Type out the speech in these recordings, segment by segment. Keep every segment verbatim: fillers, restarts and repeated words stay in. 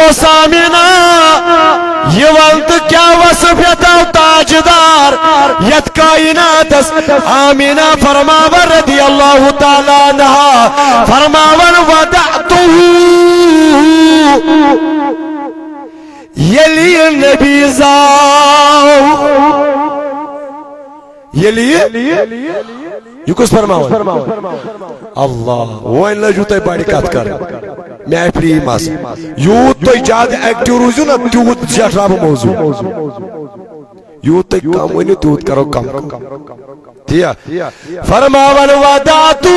اوس آمینہ یِوان تہٕ کیٛاہ وصفیت آو تاجدار یتھ کائناتس؟ آمینہ فرماوان رضی اللہ تعالیٰ عنہا، فرماوان، وضعتہ، ییٚلہِ یہِ نبی زاو، ییٚلہِ یہِ، یہِ کُس فرماوان؟ اللہ، وۄنۍ لٲجِو تُہۍ بڑِ کتھ کرٕنۍ محفلی منٛز۔ یوٗت تُہۍ زیادٕ ایکٹیو روٗزِو نا، تیوٗت زیٹھراو بہٕ موضوع۔ یوٗت تُہۍ کم ؤنِو، تیوٗت کرو کم۔ تی یا؟ فرماوان، وضعتہ،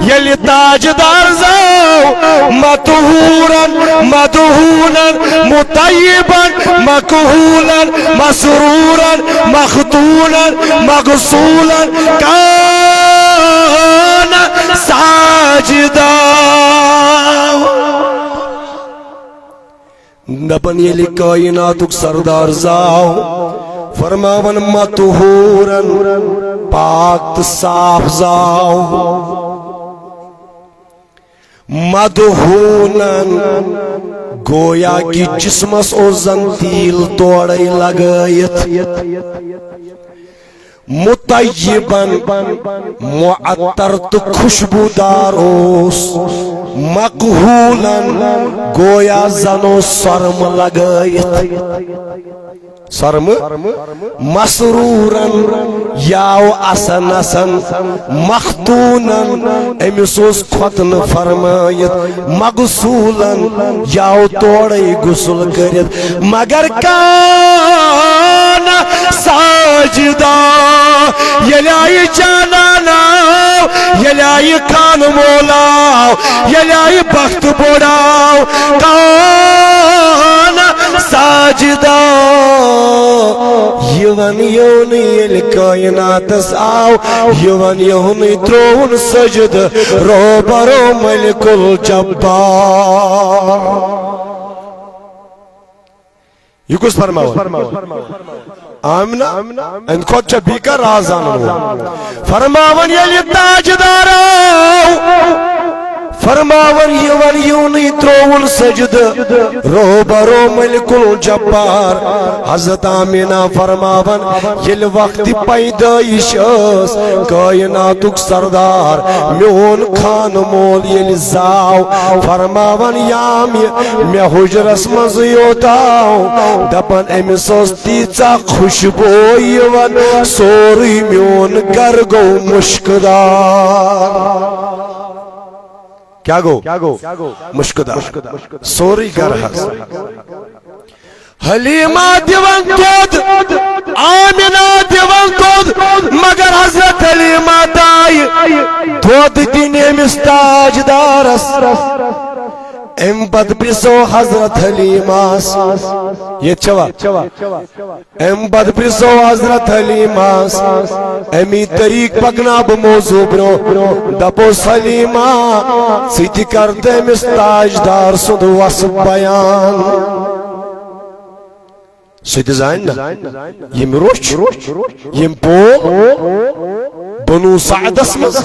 ییٚلہِ تاجدار زاو، مطہورن، مدہونن، مطیبن، مکحولن، مسرورن، مختونن، مغسولن، کان ساجدا۔ دپان ییٚلہِ کائناتُک سردار زاو، فرماوان مطہورن، پاک تہٕ صاف زاو۔ مدہونن، گویا کہ جسمس اوس زن تیل تورے لگٲیِتھ۔ مطیبن، معطر تہٕ خوشبودار اوس۔ مکحولن، گویا زن اوس سۄرمہٕ لگٲیِتھ۔ سۄرمہٕ۔ مسرورن، یاو اسن اسن۔ مختونن، أمِس اوس ختنہٕ فرمٲیِتھ۔ مغسولن، یاو تورے غسل کٔرِتھ۔ مگر کان ساجدا، ییٚلہِ آیہِ جانان آو، ییٚلہِ آیہِ خانہٕ مول آو، ییٚلہِ آیہِ بخت بوٚڑ آو، کان ساجدا۔ یہِ ون یونٕے ییٚلہِ کائناتس آو، یہِ ون یونٕے ترووُن سجدٕ روبرو ملک الجبار۔ یہِ کُس فرماوان؟ آمنا؟ اَمہِ کھۄتہٕ چھا بیٚیہِ کانٛہہ راز زانن وول؟ فرماوان ییٚلہِ تاجدار آو، فرماوان یہِ ون یونٕے ترووُن سجدٕ روبرو ملک الجبار۔ حضرت آمینہ فرماوان ییٚلہِ وقت پیدٲیش ٲس، کائناتُک سردار میون خانہٕ مول ییٚلہِ زاو، فرماوان یام یہِ مےٚ حجرس منٛز یوت آو، دپان أمِس ٲس تیٖژاہ خوشبو یِوان، سورُے میون گرٕ گوٚو مُشکہٕ دار۔ کیٛاہ گوٚو؟ مُشکہٕ دار۔ سورُے گرٕ حظ۔ حلیمہ دِوان دۄد، آمنہ دِوان دۄد، مگر حضرت حلیمہ دایہِ دۄد دِنہِ أمِس تاجدارس۔ اَمہِ پتہٕ پرٛژھو حضرت حلیمس، ییٚتہِ چھوا؟ اَمہِ پتہٕ پرٛژھو حضرت حلیمس، اَمی طریٖق پکناو بہٕ موضوع برٛونٛہہ۔ دپوس، حلیمہ، ژٕ تہِ کر تہٕ أمِس تاجدار سُنٛد وصف بیان۔ سُہ تہِ زانہِ نا، ییٚمۍ روٚچھ، ییٚمۍ پول بنو سعدس منٛز۔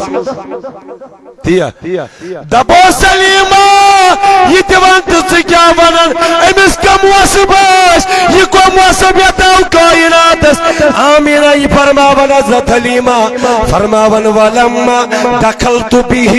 تی یا؟ دپو سلیمہ، یہِ تہِ ون تہٕ ژٕ کیٛاہ ونان؟ أمِس کم وصف ٲسۍ؟ یہِ کم وصف یتاو کائناتس؟ آمینہ یہِ فرماون حضرت حلیمہ، فرماون، ولما دخلت به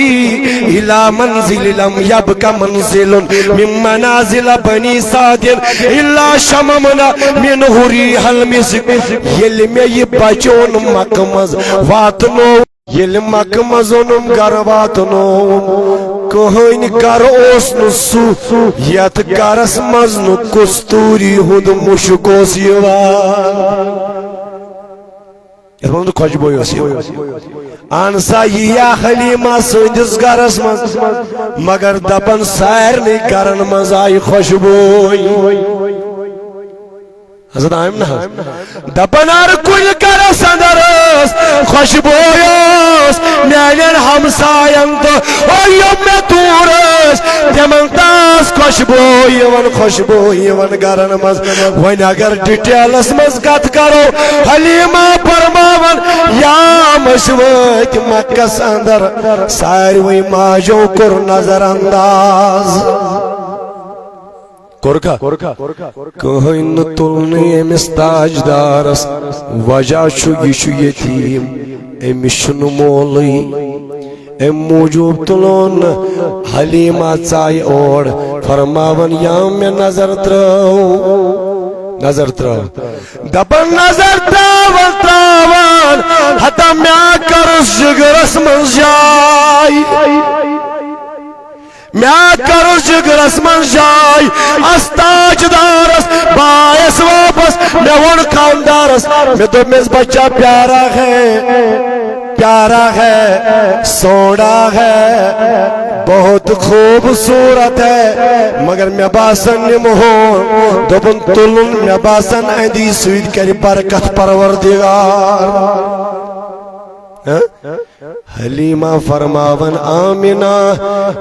الى منزل لم يبق منزل من منازل بني سعد الا شممنا منه ريح المسك۔ ییٚلہِ مےٚ یہِ بچون مکہ منٛز واتنو، ییٚلہِ مکہ منٛز اوٚنُم گرٕ واتنووُم، کٕہٕنۍ گرٕ اوس نہٕ سُہ یتھ گرس منٛز نہٕ کستوری ہُنٛد مُشک اوس یِوان۔ یتھ منٛز نہٕ خۄشبوے اوس یِوان۔ اہن سا، یہِ یا حلیمہ سٕنٛدِس گرس منٛز، مگر دپان سارنٕے گرن منٛز آیہِ خۄشبوے۔ حضرت آمنہ حظ۔ دپان ہر کُنہِ گرس اندر ٲس خۄشبوے ٲس، میانٮ۪ن ہمساین تہٕ اور یِم مےٚ دوٗر ٲسۍ، تِمن تہِ ٲس خۄشبوے یِوان، خۄشبوے یِوان گرن منٛز۔ وۄنۍ اگر ڈیٹیلس منٛز کتھ کرو، حلیمہ فرماوان، یام أسۍ وٲتۍ مکس اندر، ساروٕے ماجو کوٚر نظر انداز۔ کوٚرکھا؟ کٕہٕنۍ نہٕ تُل نہٕ أمِس تاجدارس۔ وجہ چھُ، یہِ چھُ یتیٖم، أمِس چھُنہٕ مولٕے۔ امہِ موٗجوٗب تُلون نہٕ۔ حلیمہ ژایہِ اور، فرماوان، یا مےٚ نظر ترٲو، نظر ترٲو۔ دپان، نظر ترٛاوان ترٛاوان ہتا مےٚ کٔرٕس جگرس منٛز جاے۔ مےٚ کٔرٕس جگرس منٛز جاے، اس تاجدارس، بایس واپس۔ مےٚ ووٚن خاندارس، مےٚ دوٚپمس، بچہ پیارا ہے، پیارا ہے، سونا ہے، بہت خوبصورت ہے، مگر مےٚ باسان نِمہون۔ دوٚپُن، تُلُن، مےٚ باسان اَندی سۭتۍ کرِ برکت پروردگار۔ ہاں؟ حلیمہ فرماوان، آمنہ،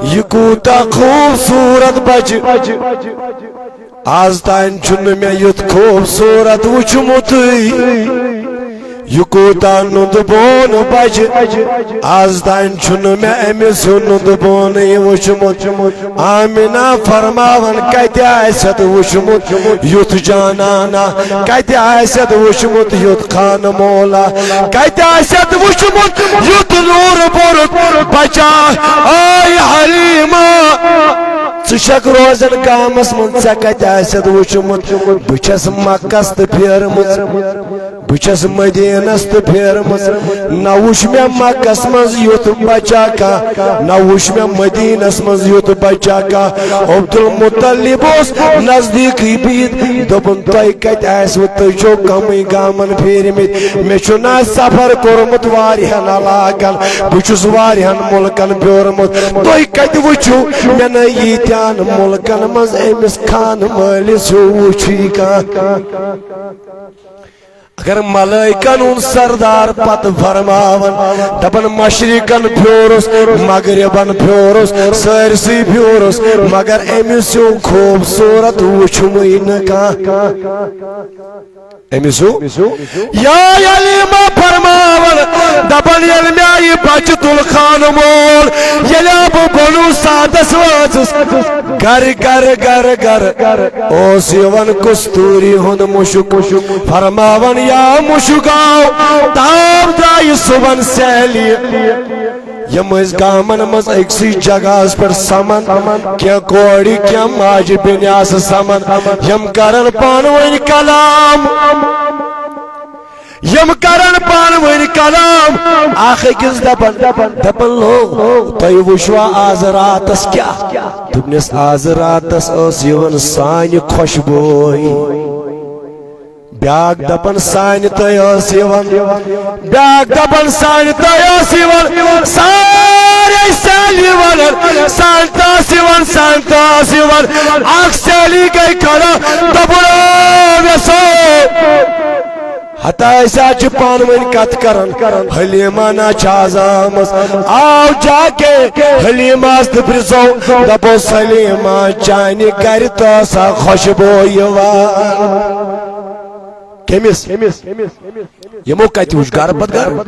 یہِ کوٗتاہ خوٗبصوٗرت بچہِ۔ از تام چھُنہٕ مےٚ یُتھ خوٗبصوٗرت وُچھمُتٕے۔ یہِ کوٗتاہ نُندٕ بون بچہِ۔ از تام چھُنہٕ مےٚ أمِس ہیوٗ نُندٕ بونٕے وُچھمُت۔ آمنہ فرماوان، کتہِ آسٮ۪تھ وُچھمُت یُتھ جانانا؟ کتہِ آسٮ۪تھ وُچھمُت یُتھ خانہٕ مولا؟ کتہِ آسٮ۪تھ وُچھمُت یُتھ نوٗر بوٚرُت بچا؟ آے حلیمہ، ژٕ چھکھ روزان گامس منٛز، ژےٚ کتہِ آسٮ۪تھ وُچھمُت؟ بہٕ چھس مکس تہِ پھیرمٕژ، بہٕ چھس مدینس تہِ پھیرمٕژ، نہ وُچھ مےٚ مکس منٛز یُتھ بچا کانٛہہ، نہ وُچھ مےٚ مدینس منٛز یُتھ بچا کانٛہہ۔ عبدالمطلب اوس نزدیٖکٕے بِہِتھ، دوٚپُن، تۄہہِ کتہِ آسِوٕ، تُہۍ چھِو کمٕے گامن پھیرمٕتۍ، مےٚ چھُ نہ سفر کوٚرمُت واریاہن علاقن، بہٕ چھُس واریاہن مُلکن پھیوٗرمُت، تُہۍ کتہِ وُچھِو مےٚ نہ ییٖتیٛاہن مُلکن منٛز أمِس خانہٕ مٲلِس ہیوٗ وُچھُے کانٛہہ؟ اگر ملائکن ہُنٛد سردار پتہٕ فرماون، دپن، مشرقن پھیورُس، مغربن پھیورُس، سٲرسٕے پھیورُس، مگر أمِس ہیوٗ خوٗبصوٗرت وُچھمُے نہٕ کانٛہہ۔ أمِس ہیوٗ؟ یا علی ما فرماون، دپن، ییٚلہِ مےٚ یہِ بچہٕ تُل خانہٕ مول، ییٚلہِ بہٕ بنو سعدس وٲژٕس، گرٕ، گرٕ، گرٕ، گرٕ۔ اوس یِوان کستوٗری ہُنٛد مُشُک۔ فرماوان، یا مُشُک آو، تام درٛایہِ صُبحن سہلی۔ یِم ٲسۍ گامن منٛز أکسٕے جگہس پٮ۪ٹھ سمان، کینٛہہ کورِ، کینٛہہ ماجہِ بیٚنہِ آسہٕ سمان۔ یِم کرن پانہٕ ؤنۍ کلام۔ یِم کرن پانہٕ ؤنۍ کلام، اکھ أکِس دپن، دپن، لوگ، تُہۍ وٕچھوا آز راتس کیٛاہ؟ دوٚپنس، آز راتس ٲس یِوان سانہِ خۄشبوے۔ بیٛاکھ دپن، سانہِ تۄہہِ ٲس یِوان۔ بیٛاکھ دپن، سانہِ تۄہہِ ٲس یِوان۔ سارے سہلی ونن، سانہِ تہِ ٲس یِوان، سانہِ تہِ ٲس یِوان۔ اکھ سہلی گٔے کھڑا، دوٚپُن، او ویسو، ہتا أسۍ حظ چھِ پانہٕ ؤنۍ کتھ کران، حلیمہ نا چھِ آز آمٕژ۔ آو جا کے حلیمہ ہس تہٕ پرژھو، دپوس، حلیمہ، چانہِ گرِ تہٕ ٲسا خۄشبو یِوان؟ کٔمِس؟ یِمو کتہِ وُچھ گرٕ پتہٕ گرٕ؟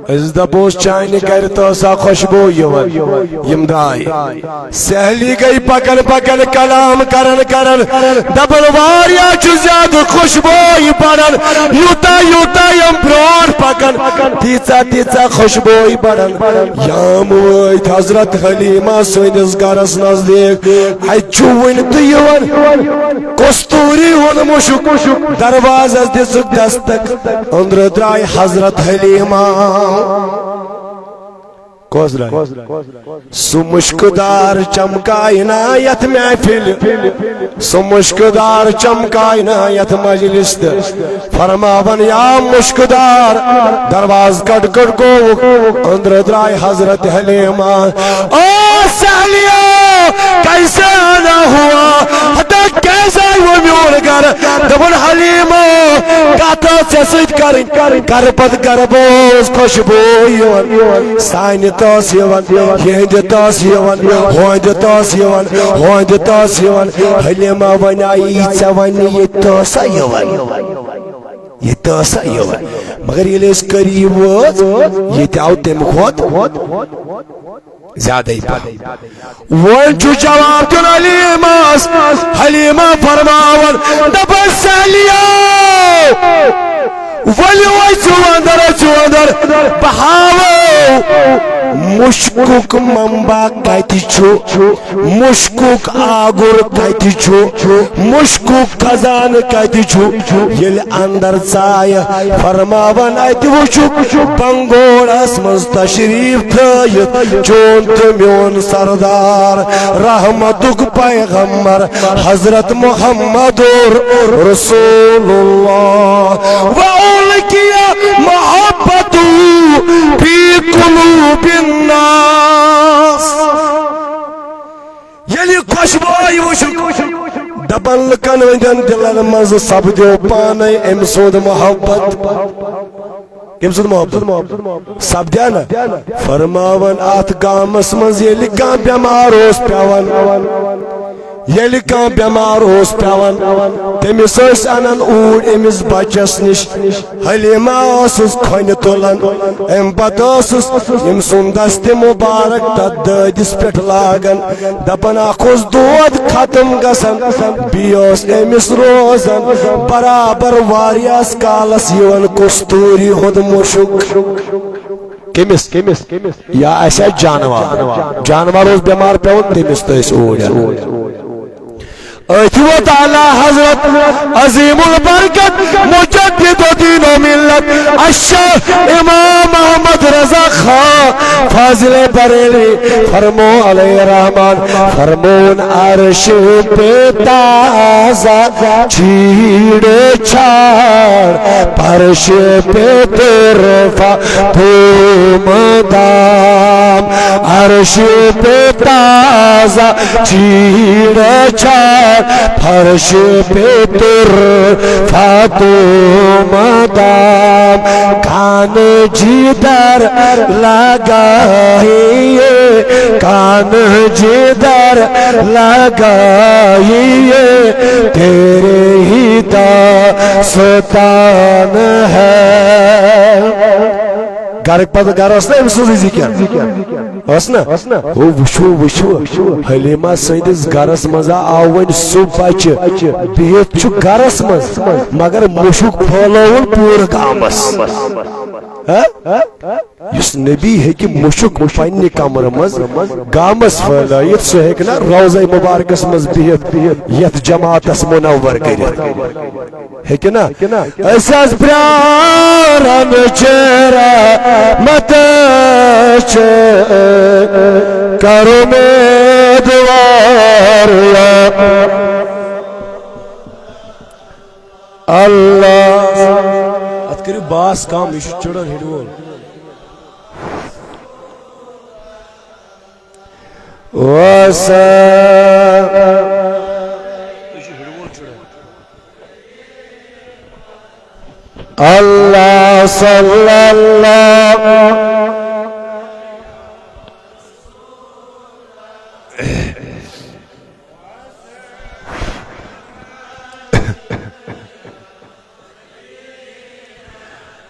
أسۍ دپوس، چانہِ گرِ تہٕ ٲسا خۄشبو یِوان؟ یِم درٛاے۔ سہلی گٔے پکان پکان، کلام کران کران، دپان، واریاہ چھُ زیادٕ خۄشبوے بڑان، یوٗتاہ یوٗتاہ یِم برونٛٹھ پکان، تیٖژاہ تیٖژاہ خۄشبوے بڑان۔ یام وٲتۍ حضرت حلیمہ سٕنٛدِس گرس نزدیٖک۔ اتہِ چھُ وُنہِ تہِ یِوان کستوٗری ہُنٛد مُشُک۔ دروازس دِژٕکھ دستک، أنٛدرٕ درٛاے حضرت حلیمہ۔ کۄس درٛاے؟ سُہ مُشکہٕ دار چمکاے نا یتھ محفل، سُہ مُشکہٕ دار چمکاے نا یتھ مجلس تہٕ۔ فرماوان، یا مُشکہٕ دار، درواز کٹ کٹ گوٚوُکھ، أنٛدرٕ درٛاے حضرت حلیمہ۔ او سہلیو، کیسے آنا ہوا؟ ہتا کیسے آئی وہ میون گھر؟ دپن حلیمہ، کتھ ٲس ژےٚ سۭتۍ کرٕنۍ؟ گرٕ پتہٕ گرٕ بوز خۄشبوٗ یِوان۔ سانہِ تہِ ٲس یِوان، یِہنٛدِ تہِ ٲس یِوان، ہُہنٛدِ تہِ ٲس یِوان، ہُہنٛدِ تہِ ٲس یِوان۔ حلیمہ وَنہِ آیی، ژےٚ وَنہِ ییٚتہِ تہِ ٲسا یِوان؟ ییٚتہِ تہِ ٲسا یِوان؟ مگر ییٚلہِ أسۍ قریٖب وٲژ، ییٚتہِ آو تَمہِ کھۄتہٕ زیادَے پَہَم۔ وۄنۍ چھُ جواب دیُن علی محض، حلیمہ فرماوان، دپان، سہلیو، ؤلِو، أژِو اندر، أژِو اندر، بہٕ ہاوو مُشکُک منبع کتہِ چھُ، مُشکُک آگُر کتہِ چھُ، مُشکُک خزانہٕ کتہِ چھُ۔ ییٚلہِ اندر ژایہِ، فرماوان، اتہِ وُچھُکھ بنگورس منٛز تشریف تھٲیِتھ چون تہٕ میون سردار، رحمتُک پیغمبر حضرت محمد رسول اللہ۔ وَأُلْقِيَ مَحَبَّتُهُ فِي قُلُوبِ النَّاسِ۔ ییٚلہِ خۄشبوے وُچھُکھ، دپان لُکن ہٕنٛدٮ۪ن دِلن منٛز سپدیو پانے أمۍ سُنٛد محبت۔ کٔمۍ سُنٛد محبت؟ سپدیا نہ؟ فرماوان، اتھ گامس منٛز ییٚلہِ کانٛہہ بٮ۪مار اوس پٮ۪وان، ییٚلہِ کانٛہہ بٮ۪مار اوس پٮ۪وان، تٔمِس ٲسۍ انان اوٗرۍ أمِس بچس نِش۔ حلیمہ ٲسٕس کھۄنہِ تُلان، امہِ پتہٕ ٲسٕس أمۍ سُنٛد دستِ مبارک تتھ دٲدِس پٮ۪ٹھ لاگان، دپان، اکھ اوس دود ختم گژھان، بیٚیہِ اوس أمِس روزان برابر واریاہس کالس یِوان کستوٗری ہُنٛد مُشُک۔ کٔمِس؟ یا آسہِ ہا جانوار، جانوار اوس بٮ۪مار پٮ۪وان، تٔمِس تہِ ٲسۍ اوٗرۍ انان۔ أتھۍ ووت اعلیٰ حضرت عظیم البرکت مجدد دین و ملت الشیخ امام احمد رضا خان فاضل بریلوی، فرمو علیہ الرحمن، فرمون عرش پہ تازہ چھیڑ چھاڑ، فرش پہ ترفع تو مدام، عرش پہ تازہ چھیڑ چھاڑ، فرش پہ ترفع تو مدام۔ کان جدھر لگائیے، کان جدھر لگائیے، تیرے ہی داستان ہے۔ گرٕکۍ پتہٕ گرٕ ٲس نہ أمۍ سٕنٛزٕے ذِکر؟ ٲس نہ؟ ہو وٕچھِو، وٕچھِو، حلیمہ سٕنٛدِس گرس منٛز آو وۄنۍ سُہ بچہِ، بِہِتھ چھُ گرس منٛز، مگر مُشُک پھٲلٲوُن پوٗرٕ گامس۔ ہہ؟ یُس نبی ہیٚکہِ مُشُک پننہِ کمرٕ منٛز گامس پھٲلٲیِتھ، سُہ ہیٚکہِ نہ روضہ مبارکس منٛز بِہِتھ یتھ جماعتس منور کٔرِتھ؟ ہیٚکہِ نا؟ أسۍ آسہٕ پرٛاران چہرہ متس چھِ، کر اُمیدوار یا اللہ۔ اتھ کٔرِو باس کم، یہِ چھُ چِڑان ہیٚرِ وول۔ وسلم۔ اللہ صلی اللہ۔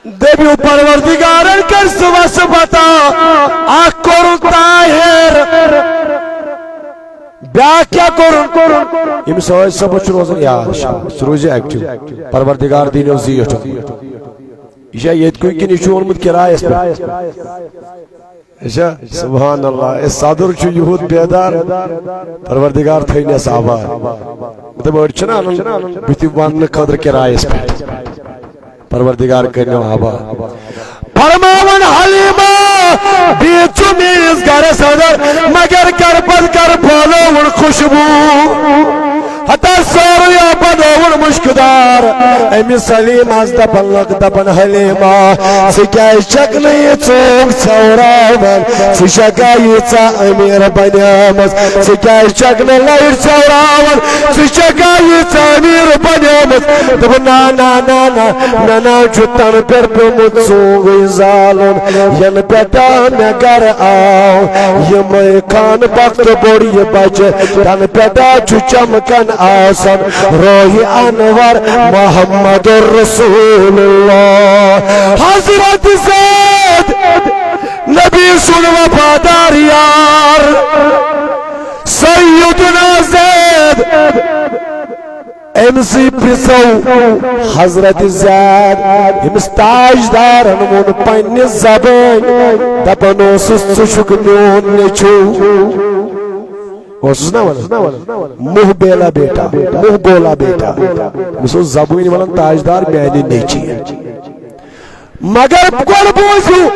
دٔپِو پروردگارن کٔر سُہ وسہٕ بتا، اکھ کوٚرُن طاہر، بیٛاکھ کیٛاہ کوٚرُن؟ ییٚمِس ٲسۍ صٲبس چھُ روزان یاد، سُہ روزِ ایکٹیو۔ پروردگار دیٖنو زیٖٹھ۔ یہِ چھا ییٚتہِ کُے کِنہٕ یہِ چھُ اوٚنمُت کِرایس پٮ۪ٹھ؟ اچھا، سبحان اللہ، اے صدر چھُ یُہُد بیدار، پروردگار تھٲینس آباد۔ مطلب، أڑۍ چھِنہ اَنان بٕتھِ وننہٕ خٲطرٕ کِرایس پٮ۪ٹھ، پروردگار کٔرنو آباد۔ فرماوان حلیمہ، بِہِتھ چھُ میٲنِس گرس اندر، مگر کر پتہٕ کر پھٲلٲوُن خوشبو۔ ہتا سورُے آو بنووُن مُشکدار۔ أمِس حلیمس دپان لگ دپان، حلیمہ، ژٕ کیازِ چھکھ نہٕ یہِ ژونگ ژھیوراوان؟ ژٕ چھکھا ییٖژاہ أمیٖر بنیمٕژ؟ ژٕ کیازِ چھکھ نہٕ لایٹ ژھیوراوان؟ ژٕ چھکھا ییٖژاہ أمیٖر بنیمٕژ؟ دوٚپُن، نہ، نہ، نہ، نہ، مےٚ نہ چھُ تنہٕ پٮ۪ٹھ پیوٚمُت ژونگُے زالُن، ینہٕ پٮ۪ٹھ مےٚ گرٕ آو یِمے خان بخت بوٚڑ یہِ بچہٕ، تنہٕ پٮ۪ٹھا چھُ چمکان آسان روحِ انور محمد رسول اللہ۔ حضرت زید، نبی سُنٛد وفادار یار، سیدنا زید أمسٕے پرٛژھو حضرت زید، أمِس تاجدارن ووٚن پننہِ زبٲنۍ، دپان اوسُس، "ژٕ چھُکھ میون نیٚچوٗ۔" اوسُس نا ونان، "منہ بولا بیٹا، منہ بولا بیٹا۔" أمِس اوس زبٲنۍ ونان، "تاجدار، میانہِ نیٚچی۔" مگر گۄڈٕ بوٗزِو،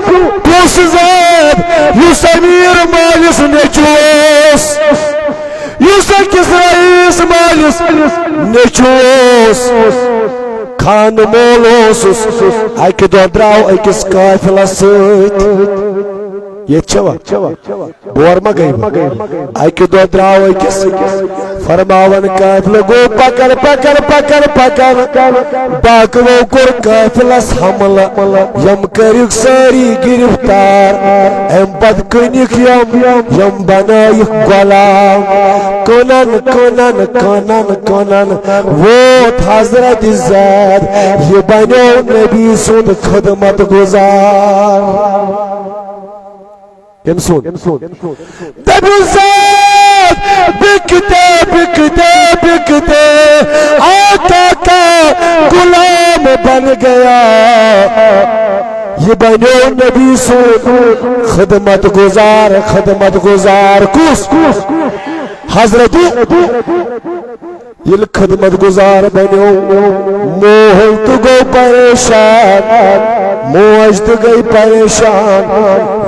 پونٛسہٕ زاد، یُس أمیٖر مٲلِس نیٚچوٗ اوس، یُس أکِس رئیٖس مٲلِس نیٚچوٗ اوس، خانہٕ مول اوسُس، اَکہِ دۄہ درٛاو أکِس قٲفلَس سۭتۍ۔ ییٚتہِ چھَوا؟ بور ما گٔے وۄنۍ؟ اَکہِ دۄہ درٛاو أکِس فرماوان قٲفلہٕ گوٚو پکان، پکان، پکان، پکان۔ باقٕیو کوٚر قٲفلس حملہٕ۔ یِم کٔرِکھ سٲری گرفتار۔ اَمہِ پتہٕ کٕنِکھ یِم، یِم بنٲیِکھ غلام۔ کٕنان، کٕنان، کٕنان، کٕنان ووت حضرت زید۔ یہِ بنیو نبی سُنٛد خدمت گزار۔ کٔمۍ سُنٛد؟ دٔپِو زید، بِکتے، بِکتے، بِکتے آقا کا غلام بن گیا۔ یہِ بنیو نبی سُنٛد خدمت گزار، خدمت گزار۔ کُس؟ حضرت ییٚلہِ خدمت گزار بنیو، مول تہِ گوٚو پریشان، موج تہِ گٔے پریشان۔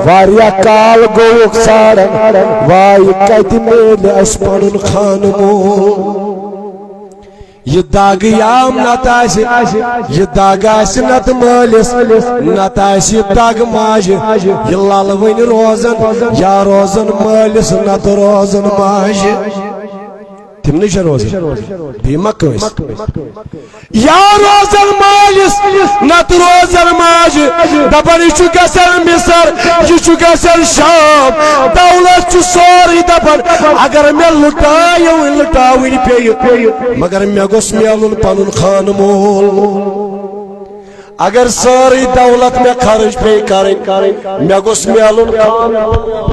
واریاہ کال گوٚوُکھ ژھانڈان، واے کتہِ میلہِ اسہِ پنُن خانہٕ مول؟ یہِ دگ یام نتہٕ آسہِ، یہِ دگ آسہِ نتہٕ مٲلِس، نتہٕ آسہِ یہِ دگ ماجہِ۔ یہِ لل وٕنہِ روزان، یا روزان مٲلِس، نتہٕ روزان ماجہِ۔ تِمنٕے چھےٚ روزان، بیٚیہِ ما کٲنٛسہِ؟ یا روزان مٲلِس، نتہٕ روزان ماجہِ۔ دپان، یہِ چھُ گژھان مصر، یہِ چھُ گژھان شام، دولت چھُ سورُے دپان۔ اگر مےٚ لُٹایو، لُٹاوٕنۍ پیٚیہِ، مگر مےٚ گوٚژھ میلُن پنُن خانہٕ مول۔ اگر سٲرٕے دولت مےٚ خرٕچ پیٚیہِ کرٕنۍ، مےٚ گوٚژھ میلُن خانہٕ مول۔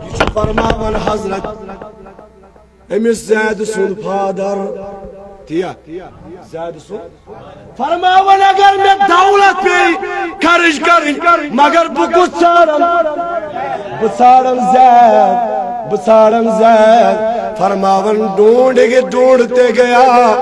یہِ چھُ فرماوان حضرت أمِس زید سُنٛد فادر۔ تی یا؟ زید سُنٛد۔ فرماوان، اگر مےٚ دولت پیٚیہِ خرٕچ کرٕنۍ، مگر بہٕ کُس ژھانڈن؟ بہٕ ژھانڈن زید، بہٕ ژھانڈن زید۔ فرماوان، ڈھونڈ کے ڈھونڈتے گیا۔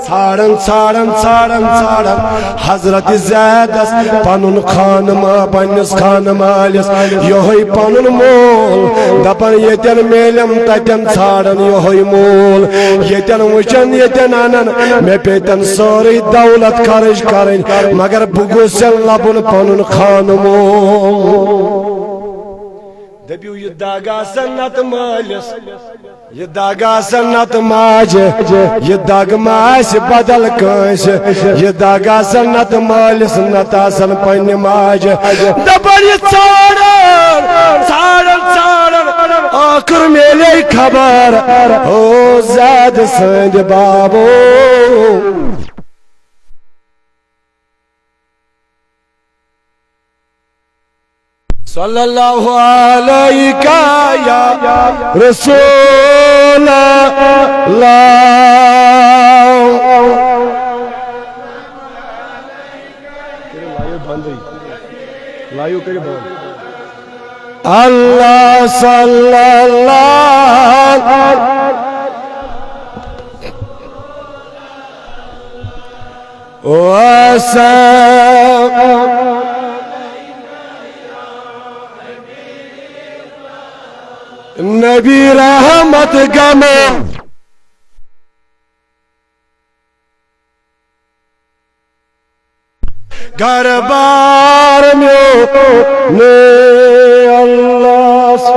ژھانڈان، ژھانڈان، ژھانڈان، ژھانڈان حضرت زیدس پنُن خانہٕ ما-، پننِس خانہٕ مٲلِس یِہوٚے پنُن مول۔ دپان، ییٚتٮ۪ن میلٮ۪م تتٮ۪ن ژھانڈان یِہوٚے مول، ییٚتٮ۪ن وٕچھان ییٚتٮ۪ن انان، مےٚ پیٚیہِ تن سٲرٕے دولت خرٕچ کرٕنۍ، مگر بہٕ گوٚژھ لبُن پنُن خانہٕ مول۔ دٔپِو، یہِ دگ آسن نتہٕ مٲلِس، یہِ دگ آسن نتہٕ ماجہِ، یہِ دگ ما آسہِ بدل کٲنٛسہِ، یہِ دگ آسن نتہٕ مٲلِس، نتہٕ آسن پننہِ ماجہِ۔ دپان، یہِ ژھانڈان، ژھانڈان، ژھانڈان، ٲخٕر میلے خبر، او زید سٕنٛدِ بابو۔ صلی اللہ علیک یا رسول اللہ۔ اللہ صلی اللہ وسلم۔ نبی رحمت گمو گھر بار میون، اللہ۔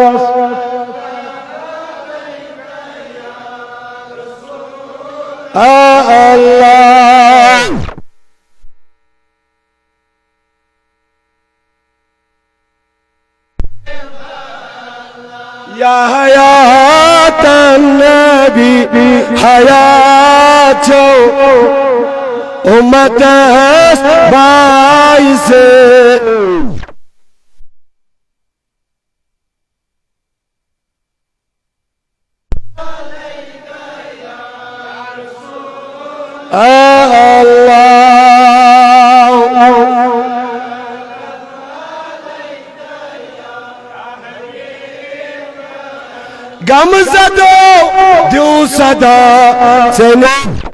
آ اللہ۔ یا حیات النبی، حیات چو امتس باعث۔ اللہ۔ غم زدو دیو صدا ژےٚ نہٕ۔